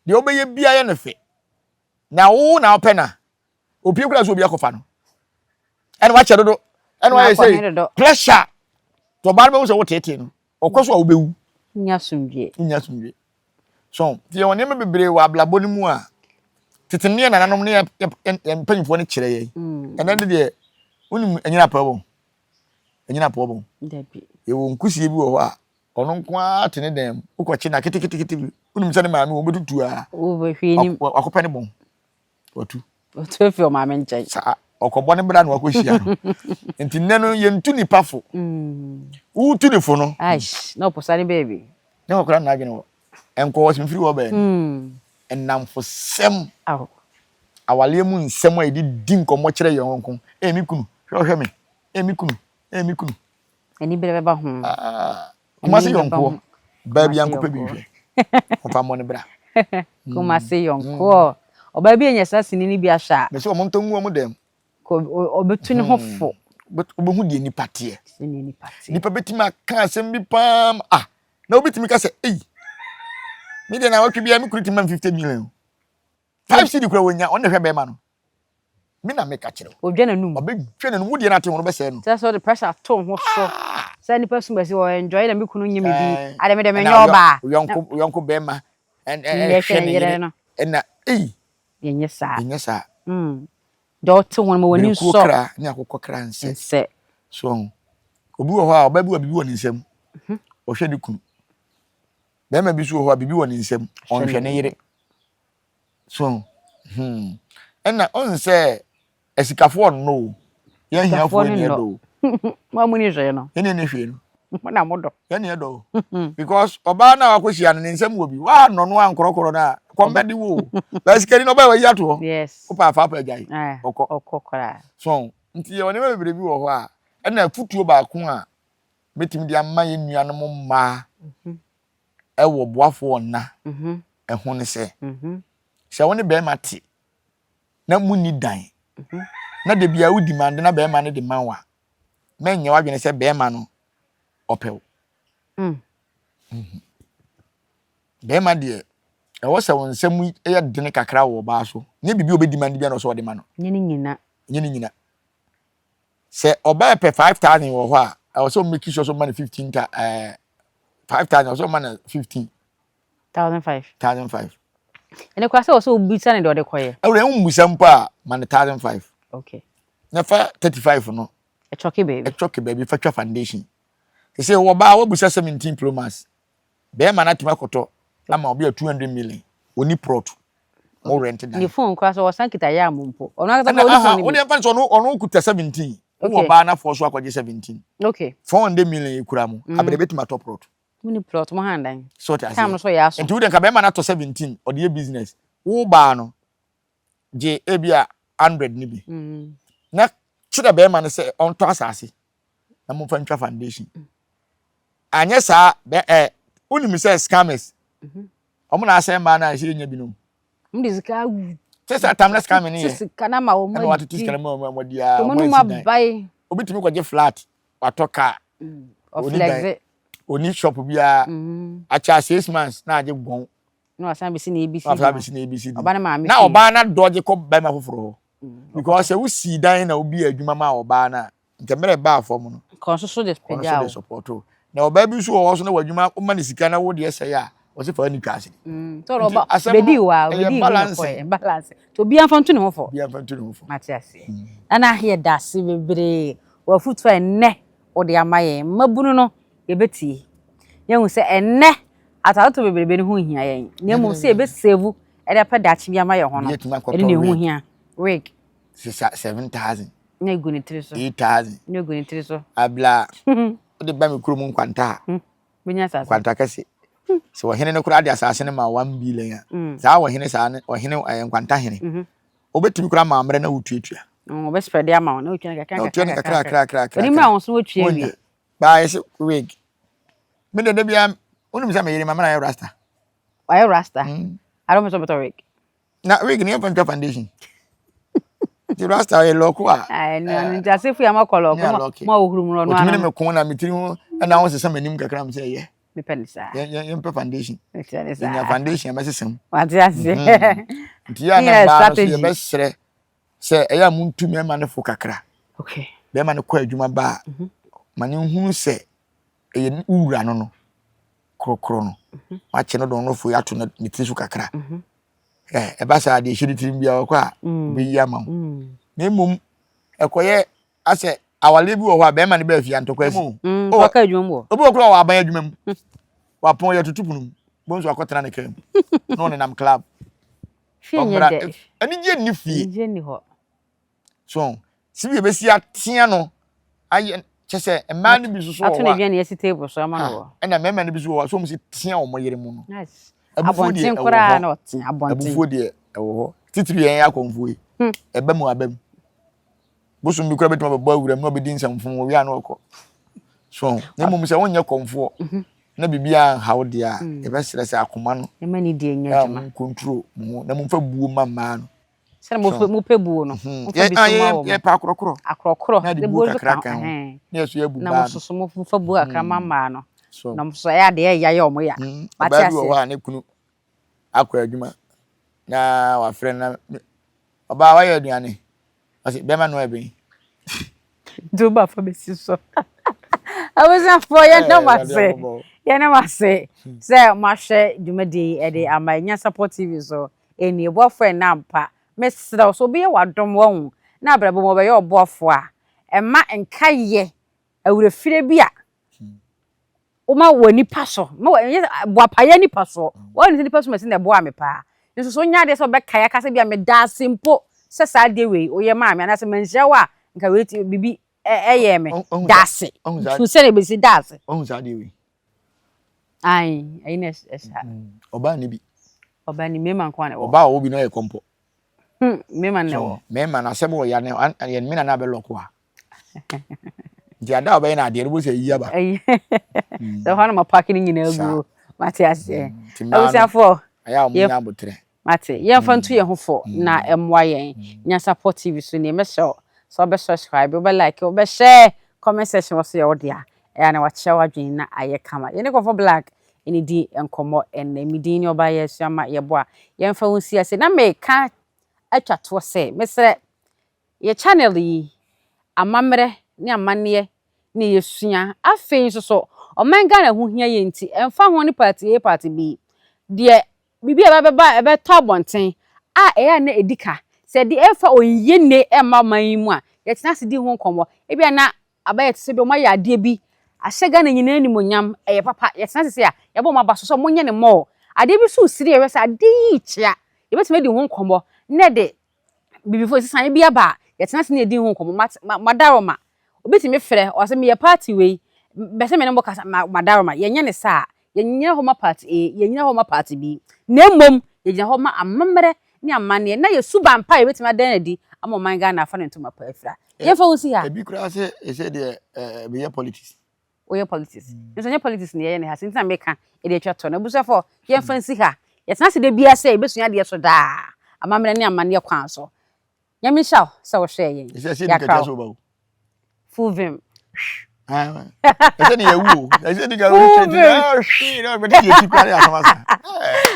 Deɛ wobɛyɛ biara yɛ no fɛ. Na wo na wopɛ no a, opie koraa sɛ obi akɔfa no. Ɛna wakyɛ dodo. Ɛna wayɛ sɛ pressure. Nti ɔbaa no bɛhu sɛ woteetee no. Ɔkɔ so a wobɛwu. Wonnya asomdwie. Wonnya asomdwie. So, nti yɛwɔ nneɛma bebree wɔ abrabɔ no mu a tete ne yɛn nananom ne yɛn mpanyinfoɔ no kyerɛ yɛn. Ɛnɛ de deɛ wonim anyina paa bɔ. Anyina paa bɔ. Yɛwɔ nkusie bi wɔ hɔ a ɔno nko ara te ne dan mu. Wokɔkye na ketekete bi. Wonim sɛ ne maame wɔ bɛtutu a. Wakɔpɛ ne bɔn. Watu. Watu afi ɔmaame nkyɛn. Saa ɔkɔbɔ ne bra na wakɔhyia no. Nti nnɛ no yɛntu nipa fo. Wotu ne fo no. Aish, na ɔposa ne baabi. Na ɔkora n'adwene wɔ. Nkɔ hɔ sɛ mfiri hɔ bɛn. Nnamfosɛm. Awaleɛ mu nsɛm a yɛde di nkɔmmɔ kyerɛ yɛn yɔnko. Ee me kunu, hwɛ ɔhwɛ me. Ee me kunu, ee me kunu. Anibere bɛba ho. Ah, Kumasi yɔnkoɔ. Baa bi ankɔpɛ bi nhwɛ. Ɔmfa mmɔ ne bra. Kumasi yɔnkoɔ. Ɔbaa bi anya saa sini no bi ahwɛ a. Mese wɔn ntɔ ngu wɔn dɛm. Ɔbɛtu ne ho fo. Wobɛhu deɛ nipa teɛ. Nipa bɛtumi aka asɛm bi paa ah na wobɛtumi ka sɛ ei me deɛ na wɔtwe biara me kunu tumi ma me 50 million. 5 cedi kura wɔnya ɔno na hwɛ bɛrima no. Me na meka kyerɛ wo. Ɔdwa n'anum. Ɔbɛdwa n'anum. Wo deɛ no ate ho no bɛsɛe no. Sɛ sɛ ɔde pressure to ho so. Sɛ nipa sum bɛsi wɔ enjoy na me kunu nye me bi. Ade me deɛ menyɛ ɔbaa. Yɔnko yɔnko bɛrima ɛhwɛ ne yere no. Ɛna ei. Yɛnyɛ saa. Yɛnyɛ saa. Deɛ ɔte ho no ma w'ani nsɔ. Berekuo kra ne akokɔ kra nsɛ. Nsɛ. So ɔho. Obi wɔ hɔ a ɔbaa bi wɔ biribi wɔ ne nsam. Ɔhwɛ ne kunu. Bɛrima bi nso wɔ hɔ a biribi wɔ ne nsam. Ɔnhwɛ ne yere. So hmm. Ɛna ɔn sɛ asikafoɔ nnɔ o. Yɛn ahiafoɔ ni ɛdɔ o. Mo a mo ni hwee no. Yɛn ni hwee no. Mo na mo dɔ. Yɛn ni ɛdɔ o. Because ɔbaa no a wakɔhyia no ne nsam wɔ bi. Woannɔ no ankorɔkorɔ no a kɔm bɛde wo o. Bɛyɛ sikani no ɔbaa wayi ato hɔ. Yes. Wopɛ afa apɛ agyae. Ɔkɔ. Ɔkɔ koraa. So nti yɛwɔ nneɛma bebree bi wɔ hɔ a ɛna afutuo baako a mɛtumi de ama yɛn nuanom mmaa ɛwɔ boafoɔ nna ɛho ne sɛ, sɛ wo ne bɛrima te na munni dan na da biara wo demand na bɛrima no de ma wo a, mɛnyɛ w'adwene sɛ bɛrima no ɔpɛ wo. Bɛrima deɛ, ɛwɔ sɛ wo nsɛm yɛ dene kakra wɔ ɔbaa so. Nyɛ biribi a ɔbɛdemand biara na ɔsɛ ɔde ma no. Nyɛ ne nyina. Nyɛ ne nyina. Sɛ ɔbaa pɛ 5,000 wɔ hɔ a, ɛwɔ sɛ ɔmake sure sɛ ɔma no 15 ta ɛɛ 5,000 ɛwɔ sɛ ɔma no 15. 1,500. 1,500. Ɛnɛ koraa sɛ wɔ sɛ obisa ne deɛ ɔde kɔyɛ. Ɛwura ɛho mmusa mpo a ma no 1,500. Okay. Na fa 35 no. Ɛtwɔke baabi. Ɛtwɔke baabi fa twa foundation. Sɛ sɛ wɔ baa wabusa 17 pro max. Bɛrima no atumi akɔtɔ ama obi a 200 million. Oni plot. Mo rent dan. Ne phone koraa sɛ ɔsan kita yɛ amu mpo. Ɔno ankasa koraa ɔni phone no bi. Wode mfa no sɛ ɔno ɔno kuta 17. Okay. Wowɔ baa na fɔ so akɔgye 17. Okay. 400 million ekura mu. Abere betumi atɔ plot. Mo ni plot mo han dan. So ɔte aseɛ. Time no so yɛ aso. Nti wo deɛ nka bɛrima no atɔ 17 ɔde yɛ business. Wo baa no gye ebi a 100 no bi. Na kyerɛ bɛrima no sɛ ɔntɔ asase na momfa ntwa foundation. Anyɛ saa bɛ ɛ wonim sɛ scammers wɔn na asɛe mmaa no a ɛsɛ yɛnya binom. Wɔn de sika Sɛ sɛ atam na scamming no yɛ. sika na ma wɔn Ɛna wɔatete sika no ma wɔn adi a Wɔn wɔn anum asi dan. abae. Obi tumi kɔgye flat watɔ car. Oni dan. Ɔflexe. Oni shop biara. Akyɛ 6 months na agye gbɔn. Na wasan bɛsi na ABC. Na wasan bɛsi na ABC. Ɔba ne maame Na ɔbaa na dɔgye kɔ bɛrima foforɔ hɔ. Because sɛ wosi dan na obi yɛ adwuma ma ɔbaa no a, nka mmerɛ baa fam no. Kɔn so so de Kɔn pagya so o. de support o. Na ɔbaa bi nso wɔ hɔ so na w'adwuma woma ne sika na wo deɛ sɛe a, ɔse fa ne twa ase. Sɛ ɔdɔ ɔba Nti asɛm no, bedi wa ɛyɛ bedi wi na balancing. kɔɛ balance. Nti obiara mfa nto ne ho fo. Obiara mfa nto ne ho fo. Mate aseɛ. Nana yɛda ase bebree wɔ afotu a ɛnnɛ wode ama yɛn. Mmabunu no yɛbɛtie. Yɛahu sɛ ɛnnɛ atatoto bebrebe no ho nhia yɛn. Na mmom sɛ yɛbɛsave de apɛ daakye bi ama yɛn ho no, Obi atumi akɔtɔ ɛno na ɛho wig. hia. Wig. Sesa 7,000. Na egu ne tiri so. 8,000. Na egu ne tiri so. Abla wode ba me kurom Nkwanta a. Bɛnya asase. Nkwanta kɛse. Sɛ ɔhene no koraa de asase no ma 1 billion a, saa ɔhene saa ne ɔhene ɛyɛ Nkwanta hene. Wobɛtumi koraa ma mmerɛ na wotuatua. Wɔbɛ spread ama wo na wotua no kakra Na wotua no kakra kakra kakra kakra. Onim a wɔn so wotua Wonya. wie. Baa yɛsɛ wig. Me de da biara wonim sɛ me yere ma me na ayɛ rasta. Wayɛ rasta. Ade wɔn sɛ wɔbɛtɔ wig. Na wig no yɛmfa ntwa foundation. Nti rasta yɛ lock a. Ɛno ano nti asefo yɛ ama kɔ lock Ne mo lock. mo a wohuru mu no ɔno Otumi ne ano. me ko na me tiri ho ɛna ho sesa m'anim kakra m sɛ ɛyɛ. Mepɛ ne saa. Yɛn yɛn yɛmpɛ foundation. Mepɛ ne Yɛnya saa. foundation ɛbɛsesa mu. Wate aseɛ. Nti yɛ a na Yɛ mmaa no so strategy. yɛbɛsrɛ sɛ ɛyɛ a muntu mmarima no fo kakra. Okay. Bɛrima no kɔ adwuma ba a, ma ne nhunu sɛ ɛyɛ wo wura no no. Moakorɔkorɔ no, moakye no dɔn no ato ne tiri so kakra. Ɛba saa deɛ ɛhyɛ ne tirim biara ɔkɔ a, ɔbɛyi ama wo. Na mmom ɛkɔyɛ asɛ awaleɛ bi wɔ hɔ a bɛrima no bɛɛ fie a ntɔkwa asi. Ɔka adwuma mu wɔ. Obi wɔ koraa wɔ aban adwuma mu. Wapɔn yɛ tutu pono mu. Bonsu akɔtena ne kaa mu. Na ɔnenam club. Fie nyɛ dɛ. Anigye nni fie. Anigye nni hɔ. So sibi ebesi atea no ayɛ kyɛ sɛ mmaa no bi soso wɔ hɔ a. Ato ne dwa ne asi table so ama no wɔ. Ɛna mmarima no bi so wɔ hɔ a so wɔn si tea wɔn yere mu no. Nice. Abɔnten koraa na ɔte abɔnten. Abufuo deɛ ɛwɔ hɔ. Titiri yɛn akɔnfuo yi. Ɛbɛ mu abɛ mu. Bosom bi koraa bɛtumi abɛbɔ awura mu na ɔbɛdi nsɛmfo wɔ wia na ɔkɔ. So na mmom sɛ wonyɛ kɔnfoɔ na biribiara nha wo deɛ a yɛbɛsrɛ sɛ akoma no. Ɛma ne deɛ nyɛ adwuma. Mo nkontro mo ho na momfa buo ma mmaa no. Sɛ mo pɛ mo pɛ buo no. Mo fa bi so ma wɔn. Yɛ pɛ akorɔkorɔ. Akorɔkorɔ. Na de buo kakra ka ho. Na yɛ so yɛ bu baa no. Na mo soso mo fa buo kakra ma mmaa no. Na mo so ɛyɛ adeɛ ɛya yɛ wɔn ya. Mate ase. Ɔbaa bi wɔ hɔ a ne kunu akɔ adwuma na wafrɛ no na ɔbaa wayɛ aduane. Ɔse bɛrima no ɛbɛn. Nti wo ba fa bɛsi so. Abusuafoɔ yɛda mo ase yɛda mo ase sɛ moahwɛ dwumadie yi ɛde ama yɛn Nyansapɔ TV so. Ɛnni ɔboafoɔ ɛnnɛ ampa. Mesrɛ wo, sɛ obi yɛ w'adom wahu na abrabɔ mu ɔbɛyɛ ɔboafoɔ a, mma nkaeɛ awerɛfire bi a woma wɔ nipa so. Ma wɔ ɛnyɛ sɛ boapayɛ nipa soɔ. Wɔn sɛ nipa so masi na ɛboa me paa. Nso so wonya adeɛ sɛ ɔbɛkae aka sɛ bi a meda ase mpo sɛ saa adeɛ wei woyɛ maa me anaasɛ manhyia wo a nka wei ti biribi ɛyɛɛ me. Da ase. Tu sɛdeɛ ɛbɛsi da ase. Wahu saa adeɛ wei? Ae, ɛyi na ɛhyɛ. Ɔbaa ni bi. Ɔbaa ni mmarima nko na ɛwɔ. Ɔbaa ɔwɔ bi na ɔyɛ kɔmpɔ. Mmarima na ɛwɔ. Mmarima na asɛm wɔ ya ne yɛn mena na abɛlɔko a. Nti ada a ɔbɛyɛ na adeɛ no bó sɛ ayi aba. Ayi. Sɛ hɔ na ma paaki ne nyinaa gu. Mate aseɛ. Abusuafoɔ. Ɛyɛ a wɔn nya abotrɛ. Mate. Yɛmfa ntu yɛn ho fo na ɛmmoa yɛn. Nyansapɔ TV so nie. Mɛsrɛ wo sɛ wobɛ subscribe, wobɛ like, wobɛ share, comment section wɔ so yɛ wo dea. Ɛyɛ a na wakyerɛ w'adwene na ayɛ kama. Yɛne Kɔfɔ Black na ɛdi nkɔmmɔ ɛnnɛ. Me din ne Ɔbaa Yɛasua Ma Yɛbɔ a yɛmfa wo nsi ase. Na meka atwa toɔ sɛ, mesrɛ yɛ channel yi, amammerɛ ne amanneɛ na yɛsua. Afei nso so, ɔman Ghana ho hia yɛn nti, ɛmfa ho ne party A party B, deɛ Biribi a ɛbɛba a ɛbɛtɔ abɔnten a ɛyɛ a na ɛdi ka. Sɛ ɛde ɛmfa oyiye mma ɔman yi mu a, yɛtena ase di ho nkɔmmɔ. Ebia na abɛyɛ te sɛ bi a wɔayɛ adeɛ bi ahyɛ Ghana nyinaa animuonyam, ɛyɛ papa. Yɛtena ase sei a, yɛbɔ wɔn aba so sɛ wɔnyɛ no more. Adeɛ bi nso resiri a yɛhwɛ sɛ adeɛ yi rekyea, yɛbɛtumi adi ho nkɔmmɔ na ɛde biribi fo nsesaeɛ bi aba a, yɛtena ase na yɛdi ho nkɔmmɔ. Mate, ma, madaroma. Obi tumi frɛ, ɔsɛ meyɛ party wei, bɛ sɛ me ne mo kasa, ma, madaroma. Yɛnyɛ ne saa. Yɛnnyina hɔ ma party A, yɛnnyina hɔ ma party B. Na mmom, yɛgyina hɔ ma amammerɛ ne amanneɛ na yɛ suban pa a yɛbɛtumi adan no adi ama ɔman Ghana afa ne ntoma pa afira. Yɛmfa wo nsi ha. Ebi koraa sɛ ɛsɛ deɛ ɛɛ meyɛ politics. Woyɛ politics. Nso ɛnyɛ politics na yɛyɛ ne ha, nti na meka ɛde atwa toɔ no. Abusuafoɔ, yɛmfa nsi ha. Yɛtena ase da biara sɛ yɛbɛsua adeɛ so daa, amammerɛ ne amanneɛ kwan so. Nyame nhyira wo sɛ wohwɛɛ yɛn. Ɛsɛ sɛ Yɛakra wo. Full vim. Ɛsɛ de yɛwu o. Ɛsɛ de ka Full vim.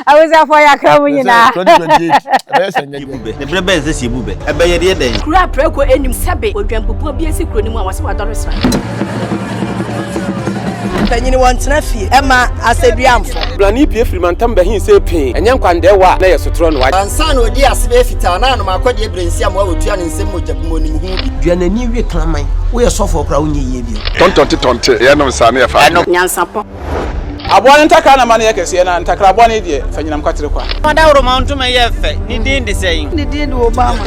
Abusuafoɔ yɛakra mu nyinaa. 2028 ɛbɛyɛ sɛ nyɛ bɛ. Ne berɛ bɛn sɛ sɛ yɛbu bɛ? Ɛbɛyɛ deɛ dɛn? Kuro a prako nnim sɛbe odwanpupuo bi asi kuro no mu a wɔse wadɔre sra. Mpanyin wɔntena fie ɛma asɛduamfo. Brane pue firi mantam bɛhe sɛ pee, ɛnyɛ nkwandɛɛwa a na ɛyɛ sotorɔ no. Ansa na ɔdii ase bɛyɛ fitaa na anom akɔdeɛ berɛ nsi amoa wɔtua ne nsam mogya bi mu ɔnim ho bi. Dua n'ani we kraman. Woyɛ sɔfoɔ koraa wonyɛ yie bio. Tɔntɔnte tɔnte yɛnom saa na yɛfa Ɛno. Nyansapɔ. Aboa no ntakra na ma no yɛ kɛseɛ, na ntakra bɔne deɛ, fa nyinam kwatere kwa. Ɔdawuroma ntoma yɛ fɛ, ne din de sɛn? Ne din de Obama.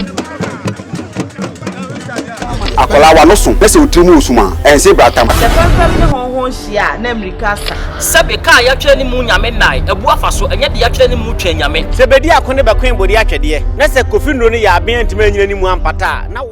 Akwadaa w'ano so na sɛ wo tiri mu wɔ sum a, ɛnse bratam. Sɛ fɛmfɛm ne hɔnhɔn hyia a, na mmirika asa. Sɛbe ka a yɛatwerɛ ne mu Nyame nnae, abu afa so, ɛnyɛ deɛ yɛatwerɛ ne mu Twɛn Nyame. Sɛ bedi ako ne bɛkoe bode atwɛdeɛ, na sɛ Kofi nnuro no yɛ aben antumi anyina ne mu ampata a, na wo.